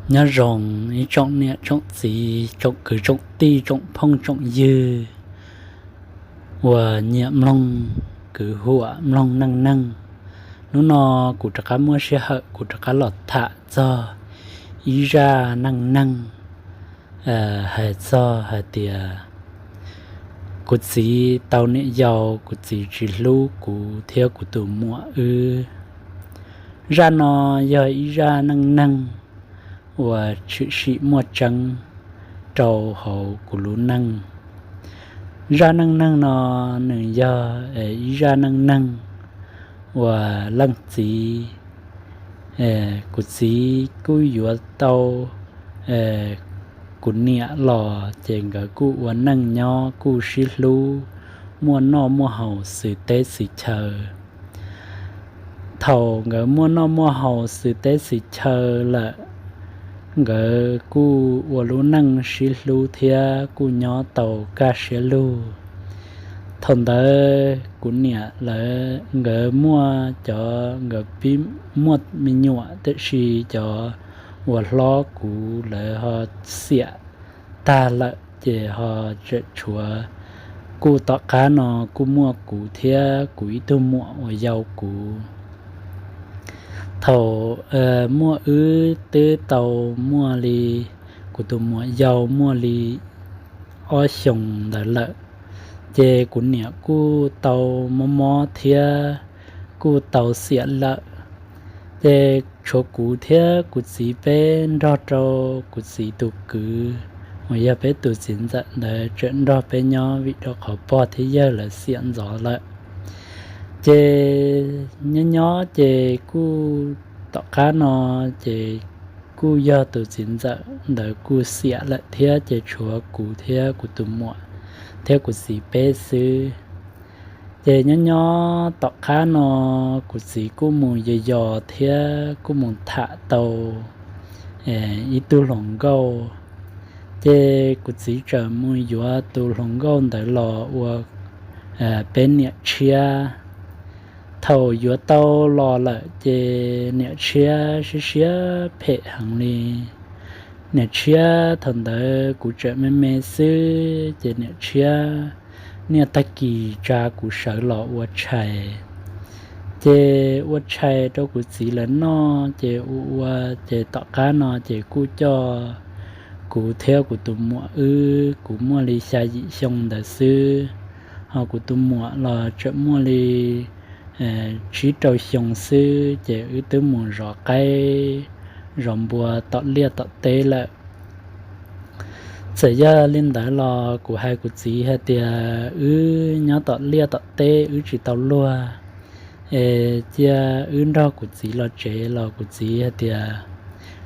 Nyob zoo ib tsoom niam tsoom txiv, tsoom kwv tsoom tij, tsoom phooj tsoom ywg uas nyiam mloog kwv huam mloog neej neeg. Hnub no kuv rov qab muaj sij hawm kuv rov qab los tham txog ib zaj neej neeg hais txog hais tias kuv txiv tau niam yau, kuv txiv tsis hlub kuv thiab kuv tus muam wb. Zaj no yog ib zaj neej neeg uas tshwm sim muaj tseeb rau hauv kuv lub neej. Zaj neej neeg no nws yog ib zaj neej neeg uas leej txiv, kuv txiv kuj yuav tau kuv niam los ces nkawd kuj ua neej nyob kuj sib hlub, muaj noj muaj haus xws teb xws chaw. Thaum nkawd muaj noj muaj haus xws teb xws chaw lawm, nkawd kuj ua lub neej sib hlub thiab kuj nyob tau kaj siab lug. Thaum ntawd kuv niam lawv nkawd muaj cov, nkawd pib muaj me nyuam, tiam sis cov uas hlob kuv lawv ho xiam tag lawm ces ho tseem tshuav, kuj tom qab no kuj muaj kuv thiab kuv ib tug muam uas yau kuv. Thaum muaj wb twb tau muaj li, kuv tus muam yau muaj li ob xyoos ntawd lawm, ces kuv niam kuj tau mob mob thiab kuj tau xiam lawm. Ces tshuav kuv thiab kuv txiv peb nrog rau kuv txiv tus kwv uas yog peb tus txiv ntxawm ntawd tseem nrog peb nyob vim rau qhov pog thiab yawg lawv xiam ntxov lawm. Ces nyob nyob ces kuj tom qab no ces kuj yog tus txiv ntxawm ntawd kuj xiam lawm thiab ces tshuav kuv thiab kuv tus muam thiab kuv txiv peb xwb. Ces nyob nyob tom qab no kuv txiv kuj mus yos yos thiab kuj mus tham tau ib tug hluas nkauj. Ces kuv txiv txawm mus yuav tus hluas nkauj ntawd los ua peb niam tshiab. Thaum yuav tau los lawm ces niam tshiab siab siab phem heev li. Niam tshiab thaum ntawd kuv tseem me me xwb ces niam tshiab niaj tag kis tsa kuv sawv los ua tshais. Ces ua tshais rau kuv txiv lawv noj ces ua ua ces tom qab no ces kuj coj kuv thiab kuv tus muam wb, kuv muaj li xya yim xyoo ntawd xwb, ho kuv tus muam los tseem muaj li tsib rau xyoo xwb ces wb twb mus zov qaib zov npua tom liaj tom teb lawm. Txawm yog li ntawd los kuv hais kuv txiv hais tias wb nyob tom liaj tom teb wb tsis tau luag, es cia wb nrog kuv txiv los tsev los kuv txiv hais tias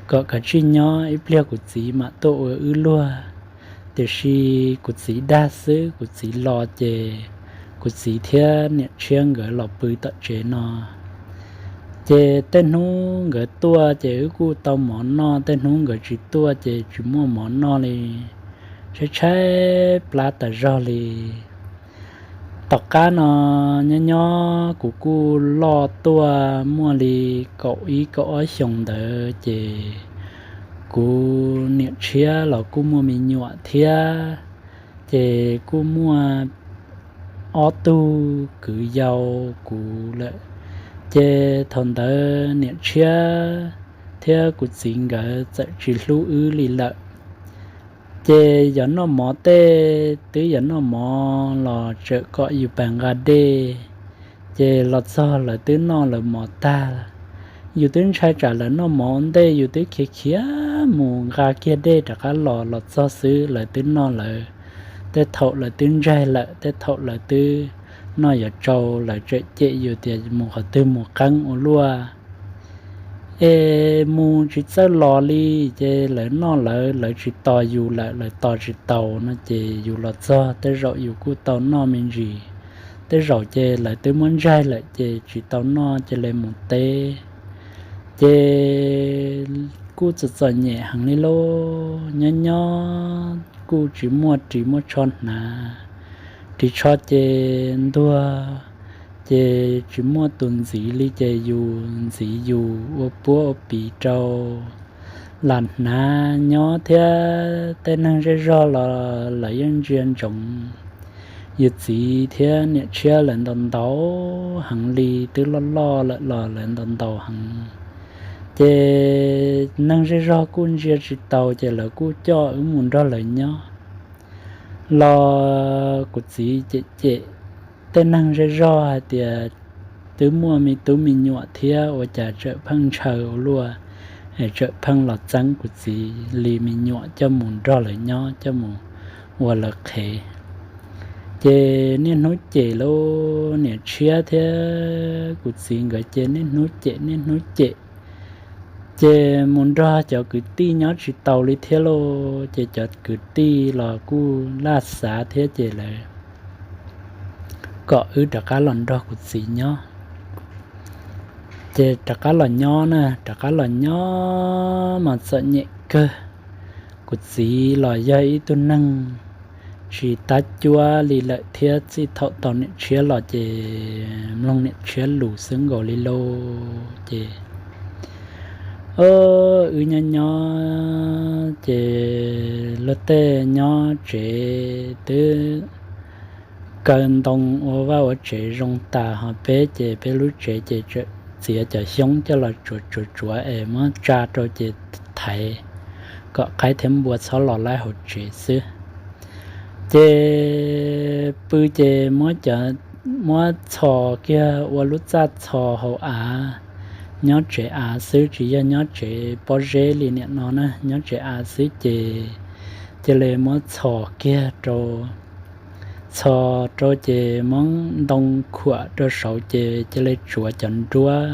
kom kav tsij nyob ib pliag kuv txiv mam tuaj ua wb luag. Tiam sis kuv txiv dag xwb, kuv txiv los ces kuv txiv thiab niam tshiab nkawd los pw tom tsev no. Ces tej hnub nkawd tuaj ces wb kuj tau mov noj, tej hnub nkawd tsis tuaj ces tsis muaj mov noj li, tshaib tshaib plab tas zog li. Tom qab no nyob nyob kuv kuj loj tuaj muaj li kaum ib kaum ob xyoos ntawd ces kuv niam tshiab los kuj muaj me nyuam thiab, ces kuj muaj ob tug kwv yau kuv lawm. Ces thaum ntawd niam tshiab thiab kuv txiv nkawd txawm tsis hlub wb li lawm. Ces yog noj mov tej, twb yog noj mov los tseem kom yus pais nqa dej, ces los txog lawv twb noj lawv mov tag. Yus twb ntshai tsam lawv noj mov ua ntej, yus twb khiav khiav mus nqa kiag dej rov qab los, los txog xwb lawv twb noj lawv. Tej thaum lawv twb ntsaig lawm, tej thaum lawv twb noj yuav tsau, lawv tseem cem yus tias mus qhov twg mus qeeb ua luaj, es mus tsis txawj los li. Ces lawv noj lawv, lawv tsis tos yus lawm, lawv tos tsis taus no ces yus los txog tej zaum yus kuj tau noj me ntsis. Tej zaum ces lawv twb muab ntsaig lawm ces tsis tau noj, cia li mus teb. Ces kuj txom txom nyem heev li lauj, nyob nyob kuj tsis muaj ris muaj tsho hnav, ris tsho ces ntuag, ces tsis muaj tus ntxiv li ces yus ntxiv yus ua puab ua piv rau. lam hnav nyob thiab tej neeg zej zog los lawv yeej ntsia ntsoov yus txiv thiab niam tshiab lawv ntau ntau heev li, twb loj loj lawm los lawv ntau ntau heev. Ces neeg zej zog kuj ntsia tsis taus ces lawv kuj coj wb mus nrog lawv nyob. Los kuv txiv cem cem tej neeg zej zog hais tias twb muaj me tub me nyuam thiab ua cas tseem pheej ntshaw ua luaj, es tseem pheej los txeeb kuv txiv li me nyuam coj mus nrog lawv nyob, coj mus ua lawv qhev. Ces niaj hnub cem lub niam tshiab thiab kuv txiv nkawd ces niaj hnub cem niaj hnub cem. Ces mus nrog cov kwv tij nyob tsis taus li thiab lauj, ces cov kwv tij los kuj laj xav thiab ces lawv kom wb rov qab los nrog kuv txiv nyob. Ces rov qab los nyob na, rov qab los nyob mas txom nyem kawg. Kuv txiv los yog ib tug neeg tsis tab cuab li lawm thiab, txij thaum tau niam tshiab los ces mloog niam tshiab lus xwb nkaus li lauj. Ces wb nyob nyob ces luag tej nyob tsev twb kaw ntoo ua vaj ua tsev zoo tas, ho peb ces peb lub tsev ces txiav cov xyoob coj los tsuav tsuav tsuav es muab tsa rau ces thaiv kom qaib thiab npua txhob los laib hauv tsev xwb. Ces pw ces muab cov, muab txhos kiag ua lub txaj txhos hauv av, nyob tsev av xwb tsis yog nyob tsev pob zeb li niam no na, nyob tsev av xwb ces cia li muab txhos kiag rau, txhos rau ces muab ntoo khuam rau saud ces cia li tsuav cov nruab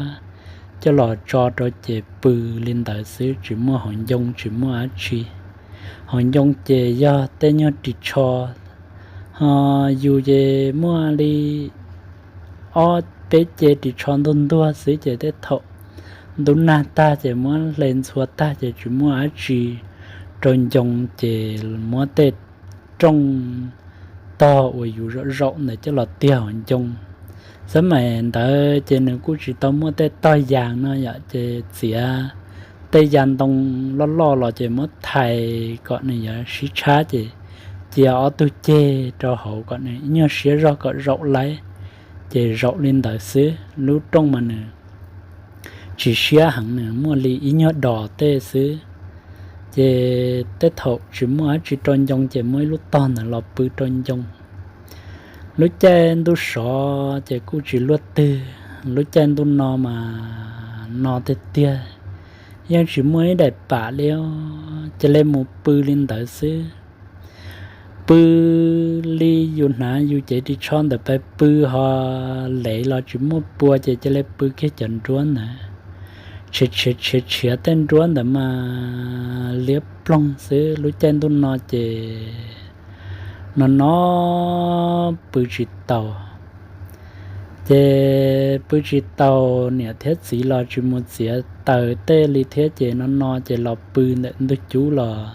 coj los tso rau ces pw li ntawd xwb, tsis muaj hauv ncoo tsis muaj dab tsi. Hauv ncoo ces yog tej nyuag ris tsho, ho yus ces muaj li ob peb ce ris tsho ntuag ntuag xwb ces tej thaum ntuj nag tag ces muab hle ntxhua tag ces tsis muaj dab tsi rau ncoo ces muab tej rooj tog uas yus zaum zaum ntawd coj los tiag hauv ncoo. Xab mais ntawd ces nws kuj tsis tau muaj tej tog yas no yom, ces txiav tej yas ntoo loj loj los ces muab thaiv kom nws yuav sib tshab ces cia ob tug ceg rau hauv kom nws ib nyuag siab zog kom zaum laib, ces zaum li ntawd xwb. Lub rooj mas nws tsis siab heev, nws muaj li ib nyuag dos tej xwb. Ces tej thaum tsis muaj dab tsi rau ncoo ces muab ib lub tog ntawd los pw rau ncoo. Lub caij ntuj sov ces kuj tsis luaj twg, lub caij ntuj no mas no tiag tiag, yeej tsis muaj ib daim pam li, cia li mus pw li ntawd xwb. Pw li yus hnav yus cev ris tsho ntawm pais pw ho lev los tsis muaj pua ces cia li pw kiag cov nruab ntawd. Tshiav tshiav tshiav tshiav tej nruab ntawd mas liab ploog xwb, lub caij ntuj no ces no no pw tsis taus. Ces pw tsis taus, niam thiab txiv los tsis mus txiav taws tej li thiab ces no no ces los pw ntawm ntug cub los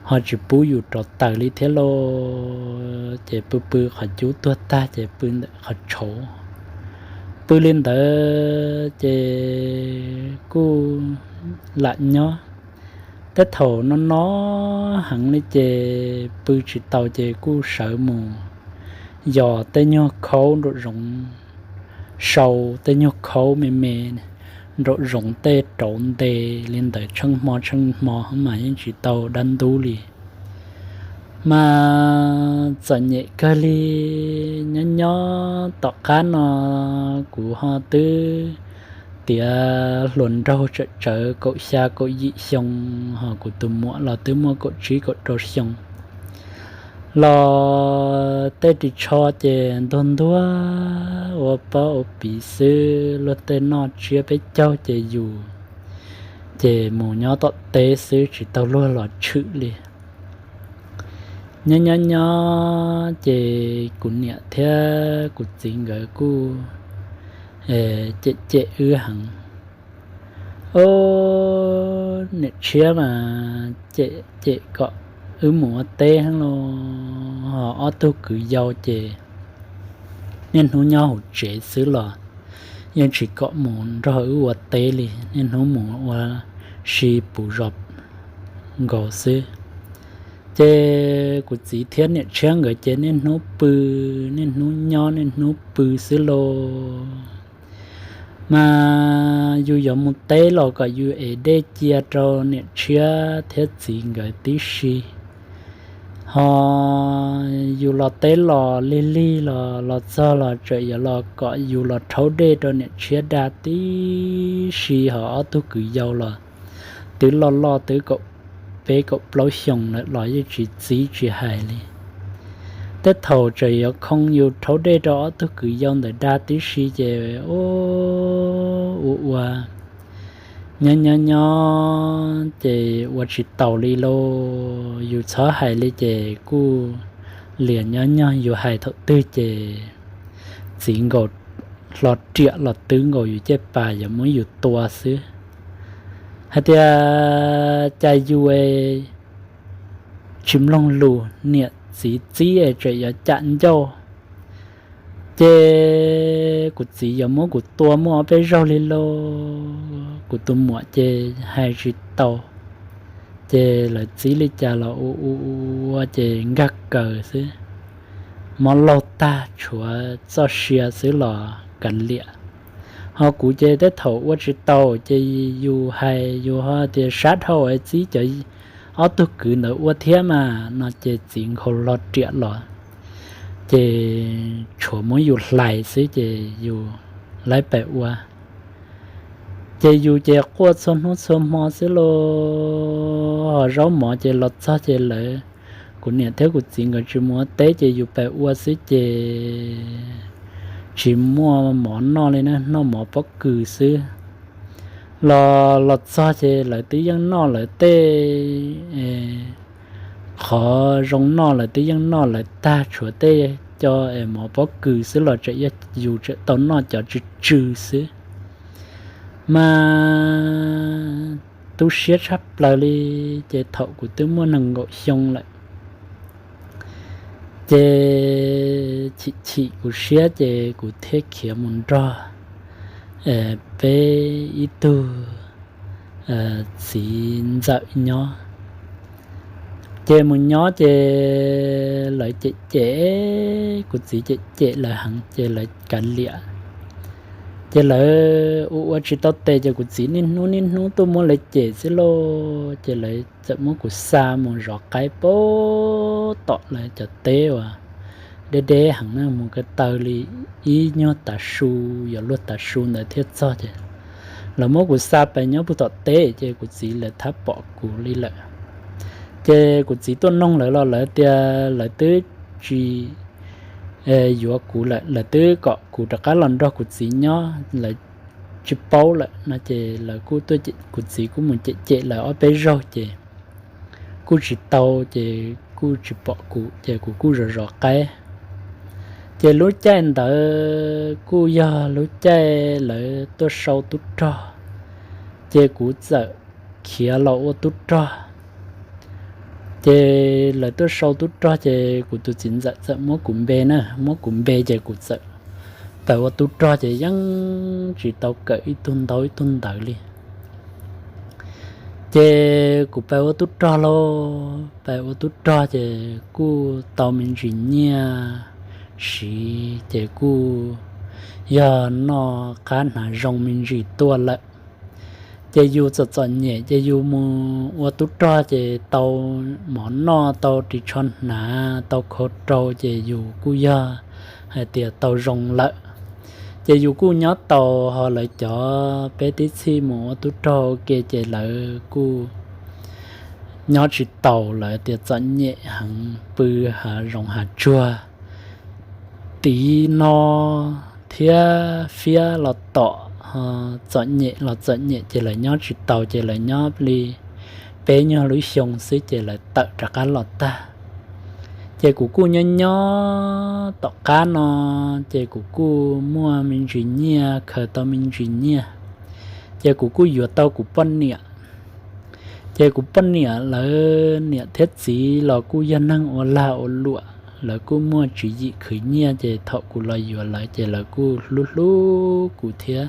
ho tsis pub yus rauv taws li thiab lauj. Ces pw pw qhov cub tuag tag ces pw ntawm qhov tshauv. Pw li ntawd ces kuj lam nyob. Tej thaum no no heev li ces pw tsis taus ces kuj sawv mus yos tej nyuag khaub nraum zoov, sau tej nyuag khaub me me nraum zoov tej rauv nte li ntawd tsheej hmo tsheej hmo mas yeej tsis tau dab ntub li. Mas txom nyem kawg li. Nyob nyob tom qab no kuv ho twb tiav hluas nraug tsawm tsawv kaum xya kaum yim xyoo, ho kuv tus muam los twb muaj kaum tsib kaum rau xyoo. Los tej ris tsho ces ntuag ntuag ua pob ua piv xwb, luag tej noj tsiab peb caug ces yus ces mus nyob tom teb xwb tsis tau luag los tshwm li. Nyob nyob nyob ces kuv niam thiab kuv txiv nkawd kuj cem cem wb heev. Ob niam tshiab mas cem cem kom wb mus ua teb heev los, ob tug kwv yau ces niaj hnub nyob hauv tsev xwb los yeej tsis kom mus nrog wb ua teb li, niaj hnub mus ua si puv zos nkaus xwb. Ces kuv txiv thiab niam tshiab nkawd ces niaj hnub pw, niaj hnub nyob niaj hnub pw xwb lauj. Mas yus yuav mus teb los kom yus ev dej cia rau niam tshiab thiab txiv nkawd tib si. Ho yus los teb los lig lig los los txog los tseem yuav los kom yus los rhaub dej rau niam tshiab da tib si, ho ob tug kwv yau los twb loj loj twb kaum peb kaum plaub xyoos lawm los yeej tsis txib tsis hais li. Tej thaum tseem yuav khoo yus rhaub dej rau ob tug kwv yau ntawm da tib si ces ua ua nyob nyob nyob ces ua tsis taus li lauj. Yus txhob hais li ces kuj liam nyob nyob, yus hais thaum twg ces txiv nkaus hlo riam los twb nkaus yus caj pas yuav muab yus tua xwb. Hais tias cas yus tsis mloog lus, niam txiv txib es tseem yuav cam ncauj. Ces kuv txiv yuav muab kuv tua muaj ob peb zaug li lauj. Kuv tus muam ces hais tsis tau, ces lawv txib li cas los ua ua ua ces nkag kaws xwb. Mob laug tag tshuav txoj sia xwb los kav liam. Ho kuv ces tej thaum ua tsis tau ces yus hais, yus ho tias sab dhau es txib cov ob tug kwv ntawd ua thiab mas no ces txiv nkaus hlo riam los ces tshuav muab yus hlais xwb ces yus laib pais ua. Ces yus ces quaj txhua hnub txhua hmo xwb lauj. Ho zaub mov ces los txog ces lawv, kuv niam thiab kuv txiv nkawd tsis mus ua teb ces yus pais ua xwb ces tsis muaj mov noj li na, noj mov pob kws xwb. Los los txog ces lawv twb yeej noj lawv tej qhov zoo noj, lawv twb yeej noj lawv tag, tshuav tej co es mov pob kws xwb los tseem yog yus tseem tau noj cov tsw tsw xwb. Mas tu siab tshaj plaws li. Ces thaum kuv twb muaj nees nkaum xyoo lawm ces chim chim kuv siab ces kuv thiaj khiav mus nrog peb ib tug txiv ntxawm nyob. Ces mus nyob ces lawv cem cem, kuv txiv cem cem lawv heev ces lawv kav liam. Ces lawv ua ua tsis tau tes ces kuv txiv niaj hnub niaj hnub tuaj muab lawv cem xwb lauj. Ces lawv txawm muab kuv xa mus zov qaib puag tom lawv cov teb uas deb deb heev na, mus ko taw li ib nyuag tav su, yuav luag tav su ntawd thiaj txog ces lawv muab kuv xa pais nyob puag tom teb ces kuv txiv lawv thab pom kuv li lawm. Ces kuv txiv tuaj noog lawv los lawv tias lawv twb tsis yuav kuv lawm, lawv twb kom kuv rov qab los nrog kuv txiv nyob, lawv tsis paub lawm no ces lawv kuj, kuv txiv kuj mus cem cem lawv ob peb zaug ces kuj tsis tau, ces kuj tsis pom kuv ces kuv kuj zov zov qaib. Ces lub caij ntawd kuj yog lub caij lawv tuaj sau tub rog, ces kuv txawm khiav los ua tub rog. Ces lawv tuaj sau tub rog ces kuv tus txiv ntxawm txawm muab kuv npe na, muab kuv npe ces kuv txawm pais ua tub rog ces yeej tsis tau kawm ib tug ntaub ib tug ntawv li. Ces kuv pais ua tub rog lauj, pais ua tub rog ces kuj tau me ntsis nyiaj siv ces kuj yog noj qab hnav zoo me ntsis tuaj lawm. Ces yus txom txom nyem ces yus mus ua tub rog ces tau mov noj, tau ris tsho hnav, tau khau rau ces yus kuj yog hais tias tau zoo lawm. Ces yus kuj nyob tau, ho lawv cov peb tib txhij mus ua tub rog ua ke ces lawv kuj nyob tsis taus, lawv tias txom nyem heev, pw hav zoov hav tsuag tiv no thiab fiab los tom, txom nyem los txom nyem ces lawv nyob tsis taus ces lawv nyob li peb nyuag lub xyoo xwb ces lawv tawm rov qab los tag. Ces kuv kuj nyob nyob tom qab no, ces kuv kuj muaj me ntsis nyiaj, khaws tau me ntsis nyiaj, ces kuv kuj yuav tau kuv poj niam. Ces kuv poj niam lawv niam thiab txiv los kuj yog neeg ua lag ua luam, lawv kuj muaj tswv yim khwv nyiaj ces thaum kuv los yuav lawv ces lawv kuj hlub hlub kuv thiab.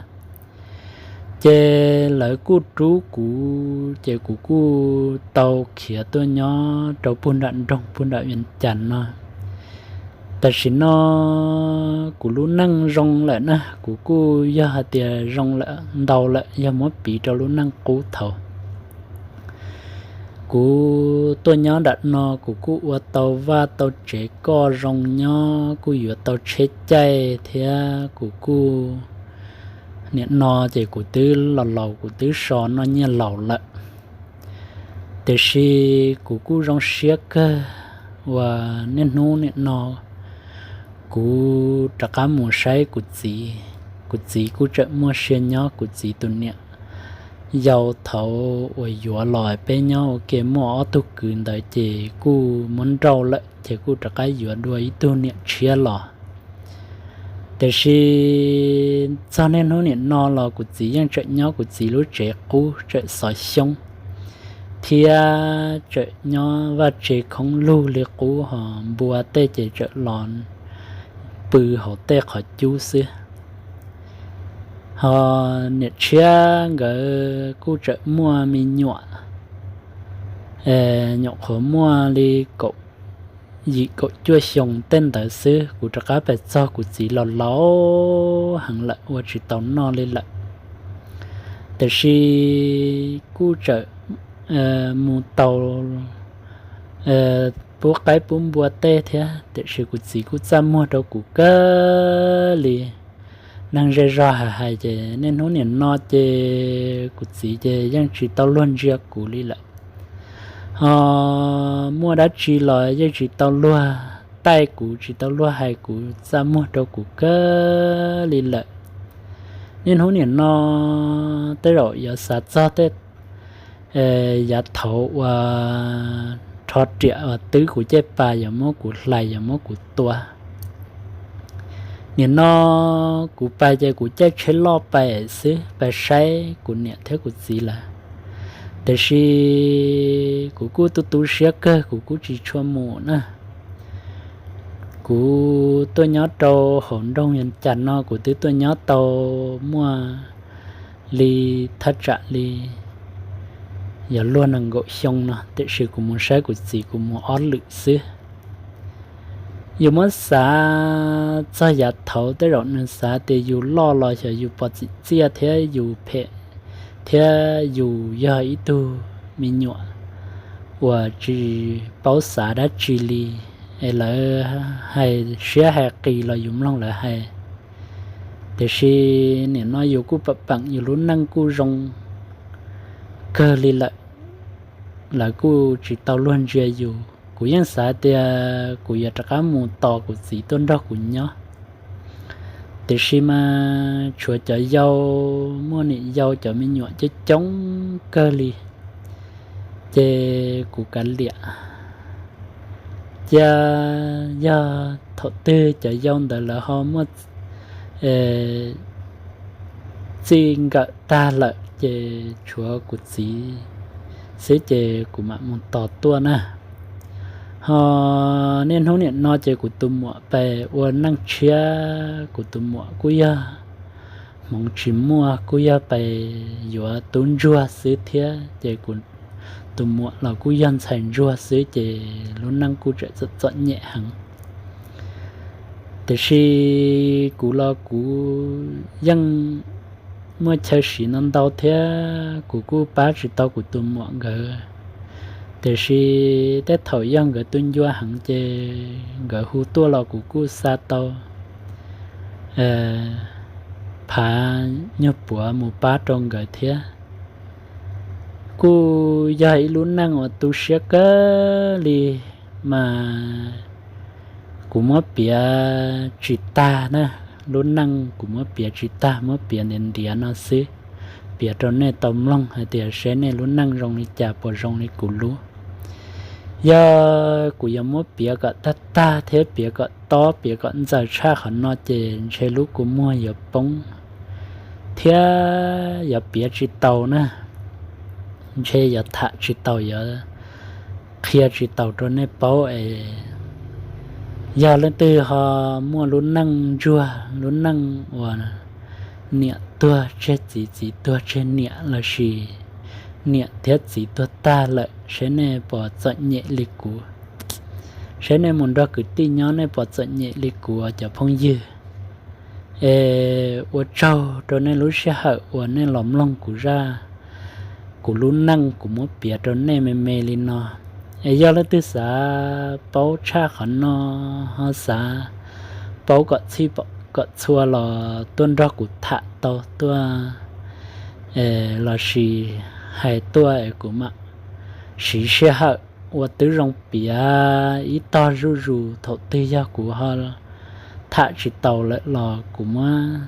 Ces lawv kuj rub kuv ces kuv kuj tau khiav tuaj nyob rau pug nram nroog pug nram Vias Cas no. Tam sim no kuv lub neej zoo lawm na, kuv kuj yog hais tias zoo lawm ntau lawm yog muab piv rau lub neej qub thaum kuv tuaj nyob nram no kuv kuj ua tau vaj tau tsev koj zoo nyob, kuj yuav tau tsheb caij thiab kuv kuj, nim no ces kuv twb los laus kuv twb so noj nyiaj laus lawm. Tiam sis kuv kuj zoo siab kawg uas niaj hnub nim no kuv rov qab mus saib kuv txiv, kuv txiv kuj tseem muaj sia nyob, kuv txiv tus niam yau thaum uas yuav los peb nyob ua ke muaj ob tug kwv ntawd ces kuj muab nrauj lawm ces kuj rov qab yuav dua ib tug niam tshiab los. Tiam sis txog niaj hnub nim no los kuv txiv yeej tseem nyob kuv txiv lub tsev qub tseem xov xyoob thiab tseem nyob vaj tse khoob lug li qub, ho npua tej ces tseem los pw hauv tej qhov cub xwb. Ho niam tshiab nkawd kuj tseem muaj me nyuam, nyuam qhuav muaj li kaum yim kaum cuaj xyoo tej ntawd xwb, kuv rov qab pes txog kuv txiv los laus heev lawm ua tsis tau noj li lawm. Tiam sis kuj tseem mus tau pub qaib pub npua tej thiab, tiam sis kuv txiv kuj txaj muag rau kuv kawg li. Neeg zej zog hais hais ces niaj hnub nim no ces kuv txiv ces yeej tsis tau luag ntsia kuv li lawm. Ho muaj dab tsi los yeej tsis tau luag taij kuv, tsis tau luag hais kuv, txaj muag rau kuv kawg li lawm. Niaj hnub nim no tej zaum yuav xav txog tej yav thaum uas rho riam uas twb kuv caj pas yuav muab kuv hlais yuav muab kuv tua. Nim no kuv pais ces kuv caij tsheb loj pais xwb, pais saib kuv niam thiab kuv txiv lawm. Tiam sis kuv kuj tu tu siab kawg, kuv kuj tsis tshua mus na. Kuv tuaj nyob rau hauv nroog Vias Cas no kuv twb tuaj nyob tau muaj li thaj tsam li yuav luag nees nkaum xyoo no, tiam sis kuv mus saib kuv txiv kuv mus ob lwm xwb. Yus muab xav txog yav thaud tej zaum nws xav tias yus loj los xyov yus pom txim txiaj thiab yus phem thiab yus yog ib tug me nyuam uas tsis paub xav dab tsi li, es lawv hais siab hais qis los yus mloog lawv hais. Tiam sis nim no yus kuj pam peem yus lub neej kuj zoo kawg li lawm, lawv kuj tsis tau luag ntsia yus. Kuv yeej xav tias kuv yuav rov qab mus tos kuv txiv tuaj nrog kuv nyob. Tiam sis mas tshuav cov yau, muaj niam yau cov me nyuam coob coob kawg li, ces kuv kav liam. Cia yog thaum twg cov yau ntawd lawv ho muaj txij nkawm tag lawm ces tshuav kuv txiv xwb ces kuv mam mus tos tuaj na. Ho niaj hnub nim no ces kuv tus muam pes ua neej tshiab, kuv tus muam kuj yog hmoov tsis muaj, kuj yog pes yuav tub ntsuag xwb thiab ces kuv tus muam los kuj yog ntxhais ntsuag xwb ces lub neej kuj tseem txom txom nyem heev. Tiam sis kuv los kuv yeej muaj chaw siv no ntau thiab kuv kuj pab tsis tau kuv tus muam nkawd. Tiam sis tej thaum yog nkawd tu ncua heev ces nkawd hu tuaj los kuv kuj xa tau phav nyuag puav mus pab rau nkawd thiab. Kuj yog ib lub neej uas tu siab kawg li mas kuv muab piav tsis tag na. Lub neej kuv muab piav tsis tag, muab piav ntiav ntiav no xwb, piav rau nej tau mloog hais tias seb nej lub neej zoo li cas puas zoo li kuv lub. Yog kuv yuav muab piav kom tag tag thiab piav kom tob piav kom ntxaws tshaj qhov no ces ntshe lub kua muag yuav poob thiab yuav piav tsis tau na, ntshe yuav tham tsis tau, yuav qhia tsis taus rau nej paub es yog leej twg ho muaj lub neej ntsuag, lub neej uas niam tuag tseg txiv, txiv tuag tseg niam, lossis niam thiab txiv tuag tag lawm, seb nej puas txom nyem li kuv. Seb nej mus nrog kwv tij nyob nej puas txom nyem li kuv os cov phooj ywg. Es ua tsaug rau nej lub sij hawm uas nej los mloog kuv zaj, kuv lub neej kuv muab piav rau nej me me li no. Es yog leej twg xav paub tshaj qhov no, ho xav paub kom txhij kom txhua los tuaj nrog kuv tham tau tuaj, lossis hais tuaj es kuv mam siv sij hawm ua tib zoo piav ib tog zuj zus. Thaum twg yog kuv ho tham tsis taus lawm los kuv muab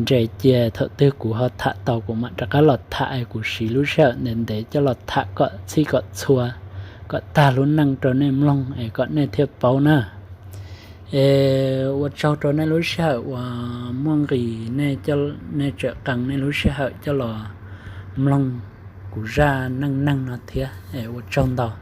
nres cia, thaum twg kuv ho tham tau kuv mam rov qab los tham. Kuv siv lub sij hawm ntev ntev coj los tham kom txhij kom txhua, kom tag lub neej rau nej mloog es kom nej thiaj paub na. Es ua tsaug rau nej lub sij hawm uas muaj nqis, nej tsawm qee nej lub sij hawm coj los mloog kuv zaj neej neeg no thiab. Es ua tsaug ntau.